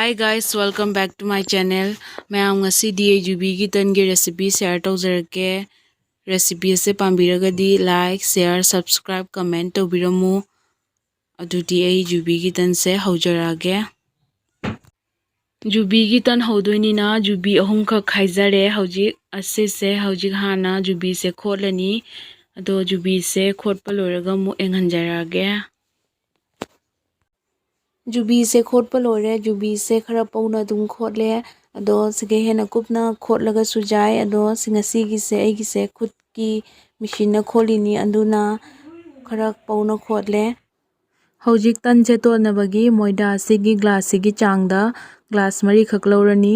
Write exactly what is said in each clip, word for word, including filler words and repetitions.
Hi guys, welcome back to my channel. ꯃꯌꯥꯝ, ꯉꯁꯤꯗꯤ ꯑꯩ ꯌꯨꯕꯤꯒꯤ ꯇꯟꯒꯤ recipe share ꯇꯧꯖꯔꯛꯀꯦ꯫ Recipe ꯑꯁꯦ ꯄꯥꯝꯕꯤꯔꯒꯗꯤ like, share, subscribe, comment ꯇꯧꯕꯤꯔꯝꯃꯨ꯫ ꯑꯗꯨꯗꯤ ꯑꯩ ꯌꯨꯕꯤꯒꯤ ꯇꯟꯁꯦ ꯍꯧꯖꯔꯛꯑꯒꯦ꯫ ꯌꯨꯕꯤꯒꯤ ꯇꯟ ꯍꯧꯗꯣꯏꯅꯤꯅ ꯌꯨꯕꯤ ꯑꯍꯨꯝꯈꯛ ꯈꯥꯏꯖꯔꯦ꯫ ꯍꯧꯖꯤꯛ ꯑꯁꯤꯁꯦ, ꯍꯧꯖꯤꯛ ꯍꯥꯟꯅ ꯌꯨꯕꯤꯁꯦ ꯈꯣꯠꯂꯅꯤ꯫ ꯑꯗꯣ ꯌꯨꯕꯤꯁꯦ ꯈꯣꯠꯄ ꯂꯣꯏꯔꯒ ꯑꯃꯨꯛ ꯌꯦꯡꯍꯟꯖꯔꯛꯑꯒꯦ꯫ ꯌꯨꯕꯤꯁꯦ ꯈꯣꯠꯄ ꯂꯣꯏꯔꯦ꯫ ꯌꯨꯕꯤꯁꯦ ꯈꯔ ꯄꯧꯅ ꯑꯗꯨꯝ ꯈꯣꯠꯂꯦ꯫ ꯑꯗꯣ ꯁꯤꯒ ꯍꯦꯟꯅ ꯀꯨꯞꯅ ꯈꯣꯠꯂꯒꯁꯨ ꯌꯥꯏ꯫ ꯑꯗꯣ ꯁꯤ ꯉꯁꯤꯒꯤꯁꯦ ꯑꯩꯒꯤꯁꯦ ꯈꯨꯠꯀꯤ ꯃꯦꯆꯤꯟꯅ ꯈꯣꯠꯂꯤꯅꯤ, ꯑꯗꯨꯅ ꯈꯔ ꯄꯧꯅ ꯈꯣꯠꯂꯦ꯫ ꯍꯧꯖꯤꯛ ꯇꯟꯁꯦ ꯇꯣꯠꯅꯕꯒꯤ ꯃꯣꯏꯗꯥ ꯑꯁꯤꯒꯤ glass ꯁꯤꯒꯤ ꯆꯥꯡꯗ glass ꯃꯔꯤꯈꯛ ꯂꯧꯔꯅꯤ꯫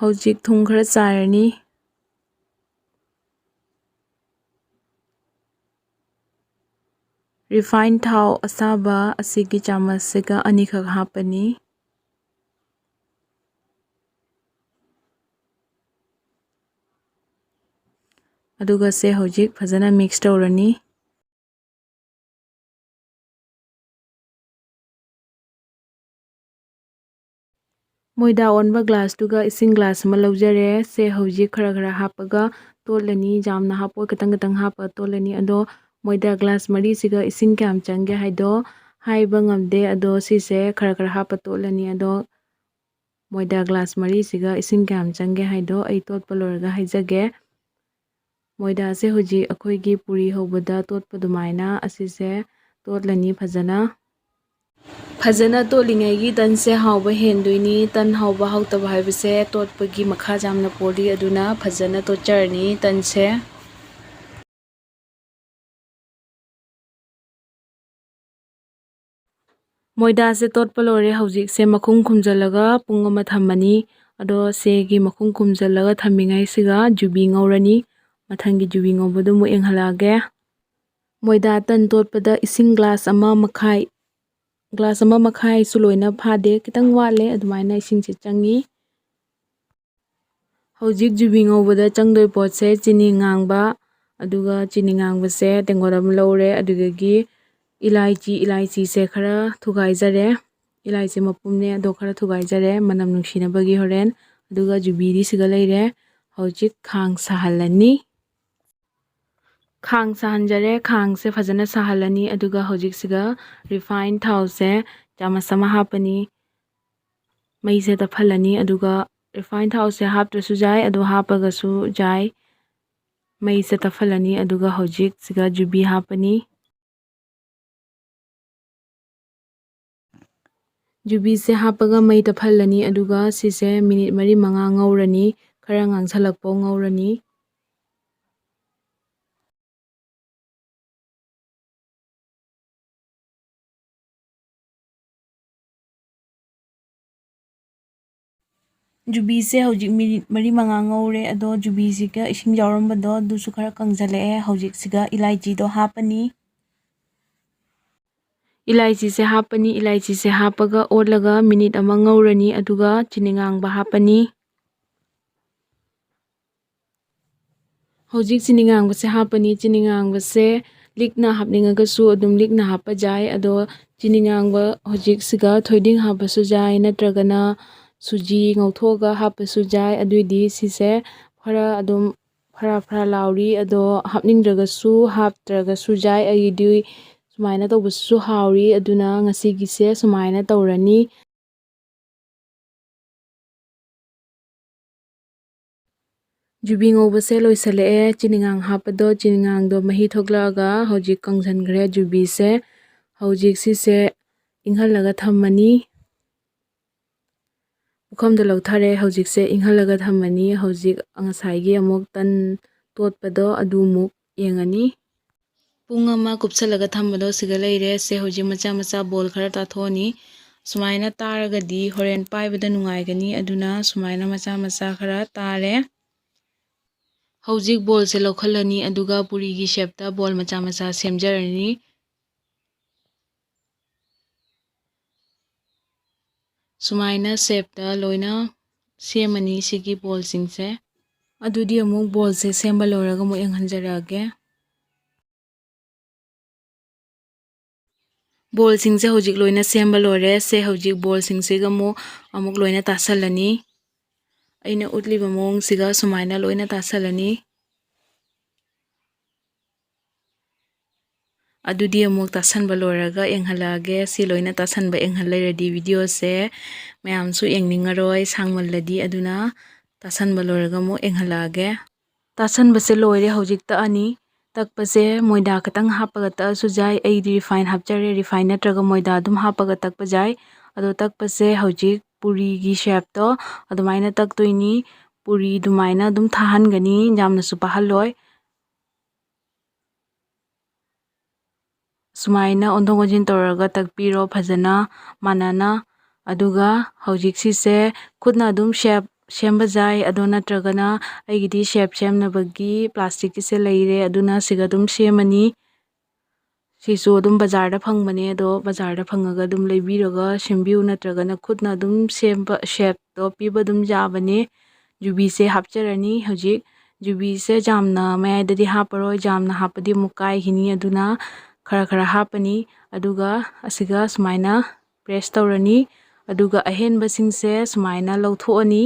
ꯍꯧꯖꯤꯛ ꯊꯨꯝ ꯈꯔ ꯆꯥꯏꯔꯅꯤ꯫ Refine ꯊꯥꯎ ꯑꯁꯥꯕ ꯑꯁꯤꯒꯤ ꯆꯥꯃꯁꯁꯤꯒ ꯑꯅꯤꯈꯛ ꯍꯥꯞꯄꯅꯤ꯫ ꯑꯗꯨꯒ ꯁꯦ ꯍꯧꯖꯤꯛ ꯐꯖꯅ mix ꯇꯧꯔꯅꯤ꯫ ꯃꯣꯏꯗꯥ ꯑꯣꯟꯕ glass ꯇꯨꯒ ꯏꯁꯤꯡ glass ꯑꯃ ꯂꯧꯖꯔꯦ꯫ ꯁꯦ ꯍꯧꯖꯤꯛ ꯈꯔ ꯈꯔ ꯍꯥꯞꯄꯒ ꯇꯣꯠꯂꯅꯤ꯫ ꯌꯥꯝꯅ ꯍꯥꯞꯄꯣꯏ, ꯈꯤꯇꯪ ꯈꯤꯇꯪ ꯍꯥꯞꯄꯒ ꯇꯣꯠꯂꯅꯤ꯫ ꯑꯗꯣ ꯃꯣꯏꯗꯥ glass ꯃꯔꯤꯁꯤꯒ ꯏꯁꯤꯡ ꯀꯌꯥꯝ ꯆꯪꯒꯦ ꯍꯥꯏꯗꯣ ꯍꯥꯏꯕ ꯉꯝꯗꯦ꯫ ꯑꯗꯣ ꯁꯤꯁꯦ ꯈꯔ ꯈꯔ ꯍꯥꯞꯄ ꯇꯣꯠꯂꯅꯤ꯫ ꯑꯗꯣ ꯃꯣꯏꯗꯥ glass ꯃꯔꯤꯁꯤꯒ ꯏꯁꯤꯡ ꯀꯌꯥꯝ ꯆꯪꯒꯦ ꯍꯥꯏꯗꯣ ꯑꯩ ꯇꯣꯠꯄ ꯂꯣꯏꯔꯒ ꯍꯥꯏꯖꯒꯦ꯫ ꯃꯣꯏꯗꯥꯁꯦ ꯍꯧꯖꯤꯛ ꯑꯩꯈꯣꯏꯒꯤ ꯄꯨꯔꯤ ꯍꯧꯕꯗ ꯇꯣꯠꯄ ꯑꯗꯨꯃꯥꯏꯅ ꯑꯁꯤꯁꯦ ꯇꯣꯠꯂꯅꯤ ꯐꯖꯅ꯫ ꯐꯖꯅ ꯇꯣꯠꯂꯤꯉꯩꯒꯤ ꯇꯟꯁꯦ ꯍꯥꯎꯕ ꯍꯦꯟꯗꯣꯏꯅꯤ꯫ ꯇꯟ ꯍꯥꯎꯕ ꯍꯥꯎꯇꯕ ꯍꯥꯏꯕꯁꯦ ꯇꯣꯠꯄꯒꯤ ꯃꯈꯥ ꯌꯥꯝꯅ ꯄꯣꯜꯂꯤ꯫ ꯑꯗꯨꯅ ꯐꯖꯅ ꯇꯣꯠꯆꯔꯅꯤ ꯇꯟꯁꯦ꯫ ꯃꯣꯏꯗꯥꯁꯦ ꯇꯣꯠꯄ ꯂꯣꯏꯔꯦ꯫ ꯍꯧꯖꯤꯛꯁꯦ ꯃꯈꯨꯝ ꯈꯨꯝꯖꯤꯜꯂꯒ ꯄꯨꯡ ꯑꯃ ꯊꯝꯃꯅꯤ꯫ ꯑꯗꯣ ꯁꯦꯒꯤ ꯃꯈꯨꯝ ꯈꯨꯝꯖꯤꯜꯂꯒ ꯊꯝꯃꯤꯉꯩꯁꯤꯒ ꯌꯨꯕꯤ ꯉꯧꯔꯅꯤ꯫ ꯃꯊꯪꯒꯤ ꯌꯨꯕꯤ ꯉꯧꯕꯗꯨ ꯑꯃꯨꯛ ꯌꯦꯡꯍꯜꯂꯛꯑꯒꯦ꯫ ꯃꯣꯏꯗꯥ ꯇꯟ ꯇꯣꯠꯄꯗ ꯏꯁꯤꯡ glass ꯑꯃ ꯃꯈꯥꯏ, glass ꯑꯃ ꯃꯈꯥꯏꯁꯨ ꯂꯣꯏꯅ ꯐꯥꯗꯦ, ꯈꯤꯇꯪ ꯋꯥꯠꯂꯦ꯫ ꯑꯗꯨꯃꯥꯏꯅ ꯏꯁꯤꯡꯁꯦ ꯆꯪꯉꯤ꯫ ꯍꯧꯖꯤꯛ ꯌꯨꯕꯤ ꯉꯧꯕꯗ ꯆꯪꯗꯣꯏ ꯄꯣꯠꯁꯦ ꯆꯤꯅꯤ ꯉꯥꯡꯕ, ꯑꯗꯨꯒ ꯆꯤꯅꯤ ꯉꯥꯡꯕꯁꯦ ꯇꯦꯡꯀꯣꯠ ꯑꯃ ꯂꯧꯔꯦ꯫ ꯑꯗꯨꯗꯒꯤ ꯏꯂꯥꯏꯆꯤ, ꯏꯂꯥꯏꯆꯤꯁꯦ ꯈꯔ ꯊꯨꯒꯥꯏꯖꯔꯦ꯫ ꯏꯂꯥꯏꯆꯤ ꯃꯄꯨꯝꯅꯦ ꯑꯗꯣ ꯈꯔ ꯊꯨꯒꯥꯏꯖꯔꯦ, ꯃꯅꯝ ꯅꯨꯡꯁꯤꯅꯕꯒꯤ ꯍꯣꯔꯦꯟ꯫ ꯑꯗꯨꯒ ꯖꯨꯕꯤꯗꯤ ꯁꯤꯒ ꯂꯩꯔꯦ꯫ ꯍꯧꯖꯤꯛ ꯈꯥꯡ ꯁꯥꯍꯜꯂꯅꯤ꯫ ꯈꯥꯡ ꯁꯥꯍꯟꯖꯔꯦ꯫ ꯈꯥꯡꯁꯦ ꯐꯖꯅ ꯁꯥꯍꯜꯂꯅꯤ꯫ ꯑꯗꯨꯒ ꯍꯧꯖꯤꯛꯁꯤꯒ ꯔꯤꯐꯥꯏꯟ ꯊꯥꯎꯁꯦ ꯆꯥꯃꯁ ꯑꯃ ꯍꯥꯞꯄꯅꯤ꯫ ꯃꯩꯁꯦ ꯇꯞꯍꯜꯂꯅꯤ꯫ ꯑꯗꯨꯒ ꯔꯤꯐꯥꯏꯟ ꯊꯥꯎꯁꯦ ꯍꯥꯞꯇ꯭ꯔꯁꯨ ꯌꯥꯏ, ꯑꯗꯣ ꯍꯥꯞꯄꯒꯁꯨ ꯌꯥꯏ꯫ ꯃꯩꯁꯦ ꯇꯞꯍꯜꯂꯅꯤ꯫ ꯑꯗꯨꯒ ꯍꯧꯖꯤꯛ ꯁꯤꯒ ꯖꯨꯕꯤ ꯍꯥꯞꯄꯅꯤ꯫ ꯖꯨꯕꯤꯁꯦ ꯍꯥꯞꯄꯒ ꯃꯩ ꯇꯞꯍꯜꯂꯅꯤ꯫ ꯑꯗꯨꯒ ꯁꯤꯁꯦ ꯃꯤꯅꯤꯠ ꯃꯔꯤ ꯃꯉꯥ ꯉꯧꯔꯅꯤ꯫ ꯈꯔ ꯉꯥꯡꯁꯜꯂꯛꯄ ꯉꯧꯔꯅꯤ꯫ ꯖꯨꯕꯤꯁꯦ ꯍꯧꯖꯤꯛ ꯃꯤꯅꯤꯠ ꯃꯔꯤ ꯃꯉꯥ ꯉꯧꯔꯦ꯫ ꯑꯗꯣ ꯖꯨꯕꯤꯁꯤꯒ ꯏꯁꯤꯡ ꯌꯥꯎꯔꯝꯕꯗꯣ ꯑꯗꯨꯁꯨ ꯈꯔ ꯀꯪꯁꯤꯜꯂꯛꯑꯦ꯫ ꯍꯧꯖꯤꯛꯁꯤꯒ ꯏꯂꯥꯏꯆꯤꯗꯣ ꯍꯥꯞꯄꯅꯤ꯫ ꯏꯂꯥꯏꯆꯤꯁꯦ ꯍꯥꯞꯄꯅꯤ꯫ ꯏꯂꯥꯏꯆꯤꯁꯦ ꯍꯥꯞꯄꯒ ꯑꯣꯠꯂꯒ ꯃꯤꯅꯤꯠ ꯑꯃ ꯉꯧꯔꯅꯤ꯫ ꯑꯗꯨꯒ ꯆꯤꯅꯤ ꯉꯥꯡꯕ ꯍꯥꯞꯄꯅꯤ꯫ ꯍꯧꯖꯤꯛ ꯆꯤꯅꯤ ꯉꯥꯡꯕꯁꯦ ꯍꯥꯞꯄꯅꯤ꯫ ꯆꯤꯅꯤ ꯉꯥꯡꯕꯁꯦ ꯂꯤꯛꯅ ꯍꯥꯞꯅꯤꯡꯉꯒꯁꯨ ꯑꯗꯨꯝ ꯂꯤꯛꯅ ꯍꯥꯞꯄ ꯌꯥꯏ꯫ ꯑꯗꯣ ꯆꯤꯅꯤ ꯉꯥꯡꯕ ꯍꯧꯖꯤꯛꯁꯤꯒ ꯊꯣꯏꯗꯤꯡ ꯍꯥꯞꯄꯁꯨ ꯌꯥꯏ, ꯅꯠꯇ꯭ꯔꯒꯅ ꯁꯨꯖꯤ ꯉꯧꯊꯣꯛꯑꯒ ꯍꯥꯞꯄꯁꯨ ꯌꯥꯏ꯫ ꯑꯗꯨꯏꯗꯤ ꯁꯤꯁꯦ ꯈꯔ ꯑꯗꯨꯝ ꯐꯔꯥ ꯐꯔꯥ ꯂꯥꯎꯔꯤ꯫ ꯑꯗꯣ ꯍꯥꯞꯅꯤꯡꯗ꯭ꯔꯒꯁꯨ ꯍꯥꯞꯇ꯭ꯔꯒꯁꯨ ꯌꯥꯏ꯫ ꯑꯩꯒꯤꯗꯤ ꯁꯨꯃꯥꯏꯅ ꯇꯧꯕꯁꯤꯁꯨ ꯍꯥꯎꯔꯤ꯫ ꯑꯗꯨꯅ ꯉꯁꯤꯒꯤꯁꯦ ꯁꯨꯃꯥꯏꯅ ꯇꯧꯔꯅꯤ꯫ ꯖꯨꯕꯤ ꯉꯧꯕꯁꯦ ꯂꯣꯏꯁꯤꯜꯂꯛꯑꯦ꯫ ꯆꯤꯅꯤꯉꯥꯡ ꯍꯥꯞꯄꯗꯣ, ꯆꯤꯅꯤꯉꯥꯡꯗꯣ ꯃꯍꯤ ꯊꯣꯛꯂꯛꯑꯒ ꯍꯧꯖꯤꯛ ꯀꯪꯁꯟꯈ꯭ꯔꯦ ꯖꯨꯕꯤꯁꯦ꯫ ꯍꯧꯖꯤꯛ ꯁꯤꯁꯦ ꯏꯪꯍꯜꯂꯒ ꯊꯝꯃꯅꯤ꯫ ꯄꯨꯈꯝꯗ ꯂꯧꯊꯔꯦ꯫ ꯍꯧꯖꯤꯛꯁꯦ ꯏꯪꯍꯜꯂꯒ ꯊꯝꯃꯅꯤ꯫ ꯍꯧꯖꯤꯛ ꯉꯁꯥꯏꯒꯤ ꯑꯃꯨꯛ ꯇꯟ ꯇꯣꯠꯄꯗꯣ ꯑꯗꯨ ꯑꯃꯨꯛ ꯌꯦꯡꯉꯅꯤ꯫ ꯄꯨꯡ ꯑꯃ ꯀꯨꯞꯁꯜꯂꯒ ꯊꯝꯕꯗꯣ ꯁꯤꯒ ꯂꯩꯔꯦ꯫ ꯁꯦ ꯍꯧꯖꯤꯛ ꯃꯆꯥ ꯃꯆꯥ ꯕꯣꯜ ꯈꯔ ꯇꯥꯊꯣꯛꯑꯅꯤ꯫ ꯁꯨꯃꯥꯏꯅ ꯇꯥꯔꯒꯗꯤ ꯍꯣꯔꯦꯟ ꯄꯥꯏꯕꯗ ꯅꯨꯡꯉꯥꯏꯒꯅꯤ꯫ ꯑꯗꯨꯅ ꯁꯨꯃꯥꯏꯅ ꯃꯆꯥ ꯃꯆꯥ ꯈꯔ ꯇꯥꯔꯦ꯫ ꯍꯧꯖꯤꯛ ꯕꯣꯜꯁꯦ ꯂꯧꯈꯠꯂꯅꯤ꯫ ꯑꯗꯨꯒ ꯄꯨꯔꯤꯒꯤ ꯁꯦꯞꯇ ꯕꯣꯜ ꯃꯆꯥ ꯃꯆꯥ ꯁꯦꯝꯖꯔꯅꯤ꯫ ꯁꯨꯃꯥꯏꯅ ꯁꯦꯞꯇ ꯂꯣꯏꯅ ꯁꯦꯝꯃꯅꯤ ꯁꯤꯒꯤ ꯕꯣꯜꯁꯤꯡꯁꯦ꯫ ꯑꯗꯨꯗꯤ ꯑꯃꯨꯛ ꯕꯣꯜꯁꯦ ꯁꯦꯝꯕ ꯂꯣꯏꯔꯒ ꯑꯃꯨꯛ ꯌꯦꯡꯍꯟꯖꯔꯛꯑꯒꯦ꯫ ꯕꯣꯜꯁꯤꯡꯁꯦ ꯍꯧꯖꯤꯛ ꯂꯣꯏꯅ ꯁꯦꯝꯕ ꯂꯣꯏꯔꯦ꯫ ꯁꯦ, ꯍꯧꯖꯤꯛ ꯕꯣꯜꯁꯤꯡꯁꯤꯒ ꯑꯃꯨꯛ, ꯑꯃꯨꯛ ꯂꯣꯏꯅ ꯇꯥꯁꯜꯂꯅꯤ꯫ ꯑꯩꯅ ꯎꯠꯂꯤꯕ ꯃꯑꯣꯡꯁꯤꯒ ꯁꯨꯃꯥꯏꯅ ꯂꯣꯏꯅ ꯇꯥꯁꯜꯂꯅꯤ꯫ ꯑꯗꯨꯗꯤ ꯑꯃꯨꯛ ꯇꯥꯁꯟꯕ ꯂꯣꯏꯔꯒ ꯌꯦꯡꯍꯜꯂꯛꯑꯒꯦ꯫ ꯁꯤ ꯂꯣꯏꯅ ꯇꯥꯁꯟꯕ ꯌꯦꯡꯍꯜ ꯂꯩꯔꯗꯤ ꯚꯤꯗꯤꯑꯣꯁꯦ ꯃꯌꯥꯝꯁꯨ ꯌꯦꯡꯅꯤꯡꯉꯔꯣꯏ, ꯁꯥꯡꯃꯜꯂꯗꯤ꯫ ꯑꯗꯨꯅ ꯇꯥꯁꯟꯕ ꯂꯣꯏꯔꯒ ꯑꯃꯨꯛ ꯌꯦꯡꯍꯜꯂꯛꯑꯒꯦ꯫ ꯇꯥꯁꯟꯕꯁꯦ ꯂꯣꯏꯔꯦ, ꯍꯧꯖꯤꯛ ꯇꯛꯑꯅꯤ꯫ ꯇꯛꯄꯁꯦ ꯃꯣꯏꯗꯥ ꯈꯤꯇꯪ ꯍꯥꯞꯄꯒ ꯇꯛꯑꯁꯨ ꯌꯥꯏ, ꯑꯩꯗꯤ ꯔꯤꯐꯥꯏꯟ ꯍꯥꯞꯆꯔꯦ, ꯔꯤꯐꯥꯏꯟ ꯅꯠꯇ꯭ꯔꯒ ꯃꯣꯏꯗꯥ ꯑꯗꯨꯝ ꯍꯥꯞꯄꯒ ꯇꯛꯄ ꯌꯥꯏ꯫ ꯑꯗꯣ ꯇꯛꯄꯁꯦ ꯍꯧꯖꯤꯛ ꯄꯨꯔꯤꯒꯤ ꯁꯦꯞꯇꯣ ꯑꯗꯨꯃꯥꯏꯅ ꯇꯛꯇꯣꯏꯅꯤ꯫ ꯄꯨꯔꯤ ꯑꯗꯨꯃꯥꯏꯅ ꯑꯗꯨꯝ ꯊꯥꯍꯟꯒꯅꯤ, ꯌꯥꯝꯅꯁꯨ ꯄꯥꯍꯜꯂꯣꯏ꯫ ꯁꯨꯃꯥꯏꯅ ꯑꯣꯟꯊꯣꯛ ꯑꯣꯟꯁꯤꯟ ꯇꯧꯔꯒ ꯇꯛꯄꯤꯔꯣ ꯐꯖꯅ ꯃꯥꯟꯅꯅ꯫ ꯑꯗꯨꯒ ꯍꯧꯖꯤꯛ ꯁꯤꯁꯦ ꯈꯨꯠꯅ ꯑꯗꯨꯝ ꯁꯦꯞ ꯁꯦꯝꯕ ꯌꯥꯏ, ꯑꯗꯣ ꯅꯠꯇ꯭ꯔꯒꯅ ꯑꯩꯒꯤꯗꯤ ꯁꯦꯞ ꯁꯦꯝꯅꯕꯒꯤ ꯄ꯭ꯂꯥꯁꯇꯤꯛꯀꯤꯁꯦ ꯂꯩꯔꯦ, ꯑꯗꯨꯅ ꯁꯤꯒ ꯑꯗꯨꯝ ꯁꯦꯝꯃꯅꯤ꯫ ꯁꯤꯁꯨ ꯑꯗꯨꯝ ꯕꯖꯥꯔꯗ ꯐꯪꯕꯅꯦ, ꯑꯗꯣ ꯕꯖꯥꯔꯗ ꯐꯪꯉꯒ ꯑꯗꯨꯝ ꯂꯩꯕꯤꯔꯒ ꯁꯦꯝꯕꯤꯌꯨ, ꯅꯠꯇ꯭ꯔꯒꯅ ꯈꯨꯠꯅ ꯑꯗꯨꯝ ꯁꯦꯝꯕ ꯁꯦꯞꯇꯣ ꯄꯤꯕ ꯑꯗꯨꯝ ꯌꯥꯕꯅꯦ꯫ ꯌꯨꯕꯤꯁꯦ ꯍꯥꯞꯆꯔꯅꯤ꯫ ꯍꯧꯖꯤꯛ ꯌꯨꯕꯤꯁꯦ ꯌꯥꯝꯅ ꯃꯌꯥꯏꯗꯗꯤ ꯍꯥꯞꯄꯔꯣꯏ, ꯌꯥꯝꯅ ꯍꯥꯞꯄꯗꯤ ꯑꯃꯨꯛ ꯀꯥꯏꯈꯤꯅꯤ, ꯑꯗꯨꯅ ꯈꯔ ꯈꯔ ꯍꯥꯞꯄꯅꯤ꯫ ꯑꯗꯨꯒ ꯑꯁꯤꯒ ꯁꯨꯃꯥꯏꯅ ꯄ꯭ꯔꯦꯁ ꯇꯧꯔꯅꯤ꯫ ꯑꯗꯨꯒ ꯑꯍꯦꯟꯕꯁꯤꯡꯁꯦ ꯁꯨꯃꯥꯏꯅ ꯂꯧꯊꯣꯛꯑꯅꯤ꯫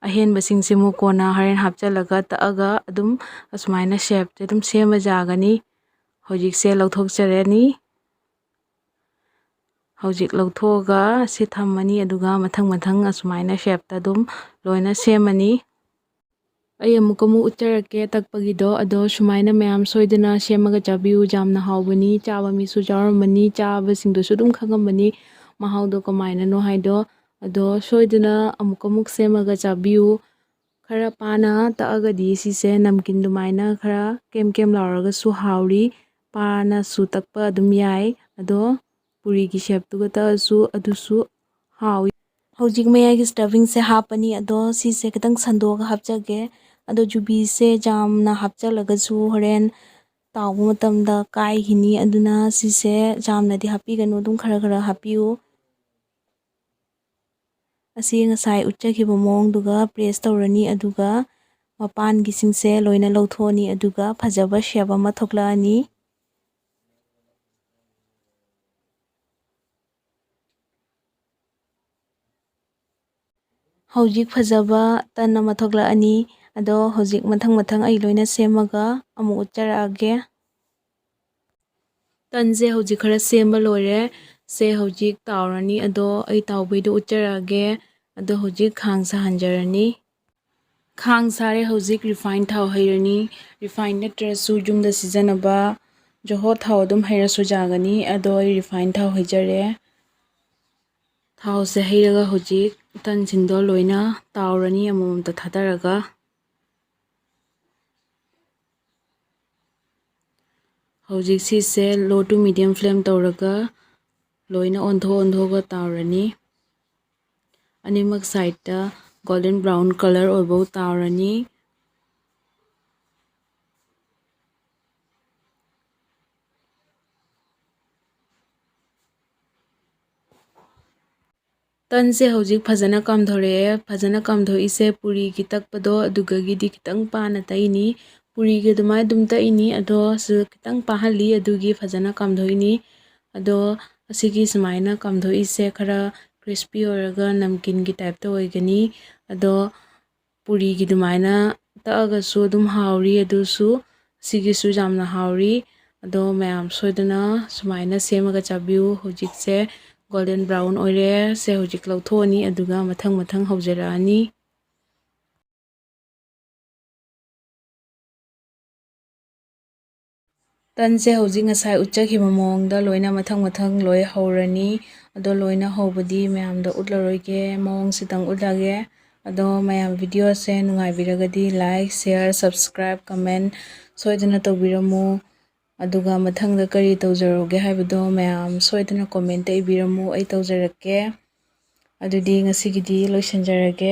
ꯑꯍꯦꯟꯕꯁꯤꯡꯁꯤꯃꯨꯛ ꯀꯣꯟꯅ ꯍꯣꯔꯦꯟ ꯍꯥꯞꯆꯤꯜꯂꯒ ꯇꯛꯑꯒ ꯑꯗꯨꯝ ꯑꯁꯨꯃꯥꯏꯅ ꯁꯦꯞꯁꯦ ꯑꯗꯨꯝ ꯁꯦꯝꯕ ꯌꯥꯒꯅꯤ꯫ ꯍꯧꯖꯤꯛꯁꯦ ꯂꯧꯊꯣꯛꯆꯔꯅꯤ꯫ ꯍꯧꯖꯤꯛ ꯂꯧꯊꯣꯛꯑꯒ ꯁꯤ ꯊꯝꯃꯅꯤ, ꯑꯗꯨꯒ ꯃꯊꯪ ꯃꯊꯪ ꯑꯁꯨꯃꯥꯏꯅ ꯁꯦꯞꯇ ꯑꯗꯨꯝ ꯂꯣꯏꯅ ꯁꯦꯝꯃꯅꯤ꯫ ꯑꯩ ꯑꯃꯨꯛꯀ ꯑꯃꯨꯛ ꯎꯠꯆꯔꯛꯀꯦ ꯇꯛꯄꯒꯤꯗꯣ꯫ ꯑꯗꯣ ꯁꯨꯃꯥꯏꯅ ꯃꯌꯥꯝ ꯁꯣꯏꯗꯅ ꯁꯦꯝꯃꯒ ꯆꯥꯕꯤꯌꯨ, ꯌꯥꯝꯅ ꯍꯥꯎꯕꯅꯤ꯫ ꯆꯥꯕ ꯃꯤꯁꯨ ꯌꯥꯎꯔꯝꯃꯅꯤ, ꯆꯥꯕꯁꯤꯡꯗꯨꯁꯨ ꯑꯗꯨꯝ ꯈꯪꯉꯝꯃꯅꯤ ꯃꯍꯥꯎꯗꯣ ꯀꯃꯥꯏꯅꯅꯣ ꯍꯥꯏꯗꯣ꯫ ꯑꯗꯣ ꯁꯣꯏꯗꯅ ꯑꯃꯨꯛ ꯑꯃꯨꯛ ꯁꯦꯝꯃꯒ ꯆꯥꯕꯤꯌꯨ꯫ ꯈꯔ ꯄꯥꯅ ꯇꯛꯑꯒꯗꯤ ꯁꯤꯁꯦ ꯅꯝꯀꯤꯟ ꯑꯗꯨꯃꯥꯏꯅ ꯈꯔ ꯀꯦꯝ ꯀꯦꯝ ꯂꯥꯎꯔꯒꯁꯨ ꯍꯥꯎꯔꯤ꯫ ꯄꯥꯅꯁꯨ ꯇꯛꯄ ꯑꯗꯨꯝ ꯌꯥꯏ꯫ ꯑꯗꯣ ꯄꯨꯔꯤꯒꯤ ꯁꯦꯞꯇꯨꯒ ꯇꯛꯑꯁꯨ ꯑꯗꯨꯁꯨ ꯍꯥꯎꯏ꯫ ꯍꯧꯖꯤꯛ ꯃꯌꯥꯏꯒꯤ ꯁ꯭ꯇꯐꯤꯡꯁꯦ ꯍꯥꯞꯄꯅꯤ꯫ ꯑꯗꯣ ꯁꯤꯁꯦ ꯈꯤꯇꯪ ꯁꯟꯗꯣꯛꯑꯒ ꯍꯥꯞꯆꯒꯦ꯫ ꯑꯗꯣ ꯌꯨꯕꯤꯁꯦ ꯌꯥꯝꯅ ꯍꯥꯞꯆꯜꯂꯒꯁꯨ ꯍꯣꯔꯦꯟ ꯇꯥꯎꯕ ꯃꯇꯝꯗ ꯀꯥꯏꯈꯤꯅꯤ꯫ ꯑꯗꯨꯅ ꯁꯤꯁꯦ ꯌꯥꯝꯅꯗꯤ ꯍꯥꯞꯄꯤꯒꯅꯨ, ꯑꯗꯨꯝ ꯈꯔ ꯈꯔ ꯍꯥꯞꯄꯤꯌꯨ꯫ ꯑꯁꯤ ꯉꯁꯥꯏ ꯎꯠꯆꯈꯤꯕ ꯃꯑꯣꯡꯗꯨꯒ press ꯇꯧꯔꯅꯤ, ꯑꯗꯨꯒ ꯃꯄꯥꯟꯒꯤꯁꯤꯡꯁꯦ ꯂꯣꯏꯅ ꯂꯧꯊꯣꯛꯑꯅꯤ, ꯑꯗꯨꯒ ꯐꯖꯕ shape ꯑꯃ ꯊꯣꯛꯂꯛꯑꯅꯤ꯫ ꯍꯧꯖꯤꯛ ꯐꯖꯕ ꯇꯟ ꯑꯃ ꯊꯣꯛꯂꯛꯑꯅꯤ꯫ ꯑꯗꯣ ꯍꯧꯖꯤꯛ ꯃꯊꯪ ꯃꯊꯪ ꯑꯩ ꯂꯣꯏꯅ ꯁꯦꯝꯃꯒ ꯑꯃꯨꯛ ꯎꯠꯆꯔꯛꯑꯒꯦ꯫ ꯇꯟꯁꯦ ꯍꯧꯖꯤꯛ ꯈꯔ ꯁꯦꯝꯕ ꯂꯣꯏꯔꯦ꯫ ꯁꯦ ꯍꯧꯖꯤꯛ ꯇꯥꯎꯔꯅꯤ꯫ ꯑꯗꯣ ꯑꯩ ꯇꯥꯎꯕꯩꯗꯣ ꯎꯠꯆꯔꯛꯑꯒꯦ꯫ ꯑꯗꯣ ꯍꯧꯖꯤꯛ ꯈꯥꯡ ꯁꯥꯍꯟꯖꯔꯅꯤ꯫ ꯈꯥꯡ ꯁꯥꯔꯦ, ꯍꯧꯖꯤꯛ refine ꯊꯥꯎ ꯍꯩꯔꯅꯤ꯫ Refine ꯅꯠꯇ꯭ꯔꯁꯨ ꯌꯨꯝꯗ ꯁꯤꯖꯤꯟꯅꯕ ꯖꯣꯍꯣ ꯊꯥꯎ ꯑꯗꯨꯝ ꯍꯩꯔꯁꯨ ꯌꯥꯒꯅꯤ꯫ ꯑꯗꯣ ꯑꯩ refine ꯊꯥꯎ ꯍꯩꯖꯔꯦ꯫ ꯊꯥꯎꯁꯦ ꯍꯩꯔꯒ ꯍꯧꯖꯤꯛ ꯇꯟꯁꯤꯡꯗꯣ ꯂꯣꯏꯅ ꯇꯥꯎꯔꯅꯤ, ꯑꯃꯃꯝꯇ ꯊꯥꯗꯔꯒ꯫ ꯍꯧꯖꯤꯛ ꯁꯤꯁꯦ low to medium flame ꯇꯧꯔꯒ ꯂꯣꯏꯅ ꯑꯣꯟꯊꯣꯛ ꯑꯣꯟꯊꯣꯛꯑꯒ ꯇꯥꯎꯔꯅꯤ꯫ ꯑꯅꯤꯃꯛ sideꯇ golden brown colour ꯑꯣꯏꯕꯧ ꯇꯥꯎꯔꯅꯤ꯫ ꯇꯟꯁꯦ ꯍꯧꯖꯤꯛ ꯐꯖꯅ ꯀꯥꯝꯊꯣꯔꯛꯑꯦ꯫ ꯐꯖꯅ ꯀꯥꯝꯊꯣꯛꯏꯁꯦ ꯄꯨꯔꯤꯒꯤ ꯇꯛꯄꯗꯣ ꯑꯗꯨꯒꯒꯤꯗꯤ ꯈꯤꯇꯪ ꯄꯥꯅ ꯇꯛꯏꯅꯤ꯫ ꯄꯨꯔꯤꯒꯤ ꯑꯗꯨꯃꯥꯏꯅ ꯑꯗꯨꯝ ꯇꯛꯏꯅꯤ, ꯑꯗꯣ ꯁꯤꯗ ꯈꯤꯇꯪ ꯄꯥꯍꯜꯂꯤ, ꯑꯗꯨꯒꯤ ꯐꯖꯅ ꯀꯥꯝꯊꯣꯛꯏꯅꯤ꯫ ꯑꯗꯣ ꯑꯁꯤꯒꯤ ꯁꯨꯃꯥꯏꯅ ꯀꯥꯝꯊꯣꯛꯏꯁꯦ ꯈꯔ crispy ꯑꯣꯏꯔꯒ ꯅꯝꯀꯤꯟꯒꯤ typeꯇ ꯑꯣꯏꯒꯅꯤ꯫ ꯑꯗꯣ ꯄꯨꯔꯤꯒꯤ ꯑꯗꯨꯃꯥꯏꯅ ꯇꯛꯑꯒꯁꯨ ꯑꯗꯨꯝ ꯍꯥꯎꯔꯤ, ꯑꯗꯨꯁꯨ ꯁꯤꯒꯤꯁꯨ ꯌꯥꯝꯅ ꯍꯥꯎꯔꯤ꯫ ꯑꯗꯣ ꯃꯌꯥꯝ ꯁꯣꯏꯗꯅ ꯁꯨꯃꯥꯏꯅ ꯁꯦꯝꯃꯒ ꯆꯥꯕꯤꯌꯨ꯫ ꯍꯧꯖꯤꯛꯁꯦ golden brown ꯑꯣꯏꯔꯦ꯫ ꯁꯦ ꯍꯧꯖꯤꯛ ꯂꯧꯊꯣꯛꯑꯅꯤ, ꯑꯗꯨꯒ ꯃꯊꯪ ꯃꯊꯪ ꯍꯧꯖꯔꯛꯑꯅꯤ꯫ ꯇꯟꯁꯦ ꯍꯧꯖꯤꯛ ꯉꯁꯥꯏ ꯎꯠꯆꯈꯤꯕ ꯃꯑꯣꯡꯗ ꯂꯣꯏꯅ ꯃꯊꯪ ꯃꯊꯪ ꯂꯣꯏ ꯍꯧꯔꯅꯤ꯫ ꯑꯗꯣ ꯂꯣꯏꯅ ꯍꯧꯕꯗꯤ ꯃꯌꯥꯝꯗ ꯎꯠꯂꯔꯣꯏꯒꯦ, ꯃꯑꯣꯡꯁꯤꯇꯪ ꯎꯠꯂꯒꯦ꯫ ꯑꯗꯣ ꯃꯌꯥꯝ videoꯁꯦ ꯅꯨꯡꯉꯥꯏꯕꯤꯔꯒꯗꯤ like, share, subscribe, comment ꯁꯣꯏꯗꯅ ꯇꯧꯕꯤꯔꯝꯃꯨ꯫ ꯑꯗꯨꯒ ꯃꯊꯪꯗ ꯀꯔꯤ ꯇꯧꯖꯔꯛꯎꯒꯦ ꯍꯥꯏꯕꯗꯣ ꯃꯌꯥꯝ ꯁꯣꯏꯗꯅ commentꯇ ꯏꯕꯤꯔꯝꯃꯨ, ꯑꯩ ꯇꯧꯖꯔꯛꯀꯦ꯫ ꯑꯗꯨꯗꯤ ꯉꯁꯤꯒꯤꯗꯤ ꯂꯣꯏꯁꯤꯟꯖꯔꯒꯦ꯫